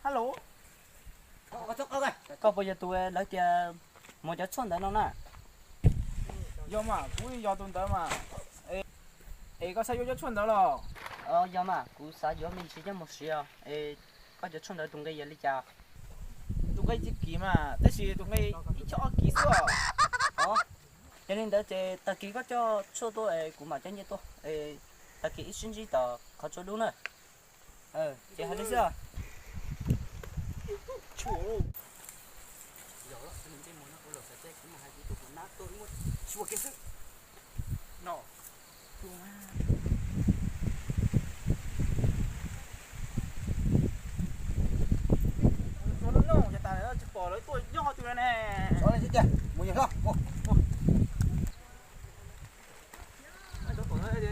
Hello. Koj puas yog tus lawv tias mus cov tshuaj ntawd no na? Yog mas, kuv yog tus ntawd mas. Es koj xav yuav cov tshuaj ntawd los? Yog mas, kuv xav yuav me ntsis coj mus siv os. Es koj cov tshuaj ntawd tus nqi yog li cas? Tus nqi tsis kim mas, tab sis tus nqi ib choj ob kis xwb os. Yog li ntawd ces tag kis koj coj tshuaj tuaj es kuv mam coj nyiaj tuaj. Es tag kis wb sib ntsib tom qhov tsua dub na. Ces hais li xwb.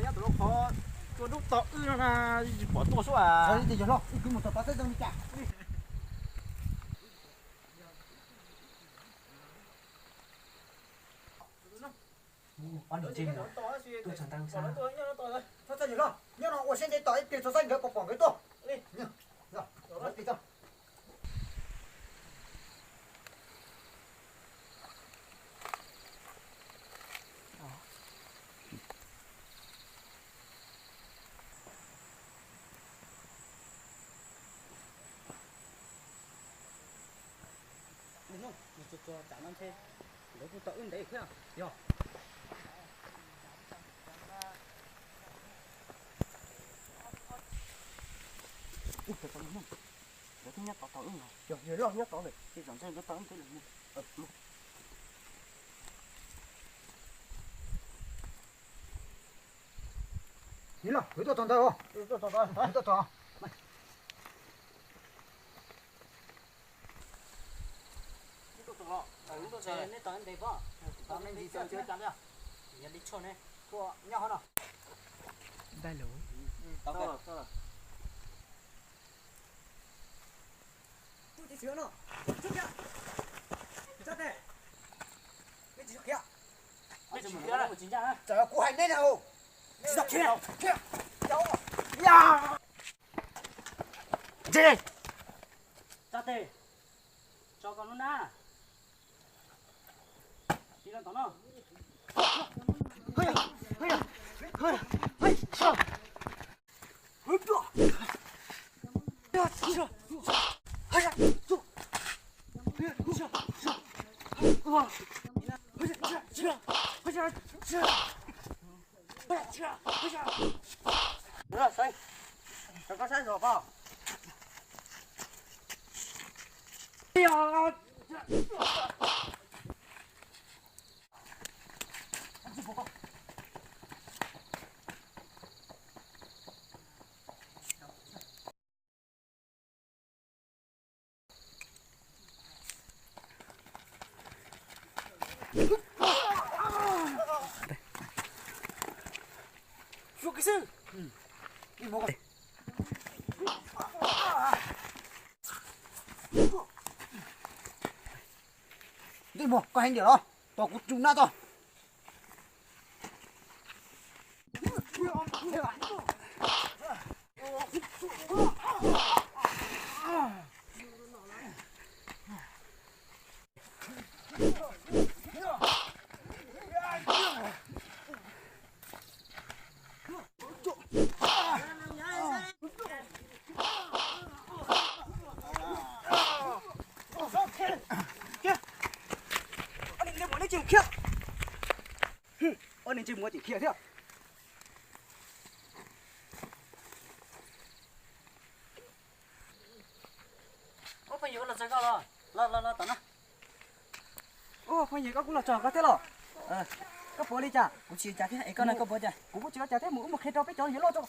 Nyob tom qhov tsua dub tos wb no na, tsis pom tuaj suab a. Yog li ces yog hlo, wb kwv mus tom tod saib zoo li cas. Ob niam tij mus tuaj txog ntawm xab. Nyob no ua siab ntev tos ib pliag txog xab nkawd pom pom nkawd tuaj. Txog tsam no ntshe nkawd kuj tau wb ntev thiab yog. Nkawd twb nyob tod tau wb no, yog yawg loj nyob tod lawm ces tsam ntshe nkawd tau wb ntev lawm. Yawg loj, nkawd tuaj txog ntawd os. Nkawd tuaj txog. Yog li tshuaj ne, tuaj nyob hauv no. Npaj lus. Kuv hais neb na, tsis tau khiav. Tsa tes, tso koj lub nab. Tig los tom no. Ntej muag, koj heev tiag los? Tos kuv tsum nab tso. Ob niag ntsej muag neb tsis khiav. Ob niag ntsej muag tsis khiav thiab. Ub, phooj ywg, los txog koj los, los los los tom no. Ub, phooj ywg, koj kuj los txog koj thiab los? Koj puas li cas? Kuv tsis ua cas thiab, es koj no koj puas cas? Kuv kuj tsis ua cas thiab, mus wb mus qhia rau peb cov yawg loj tso.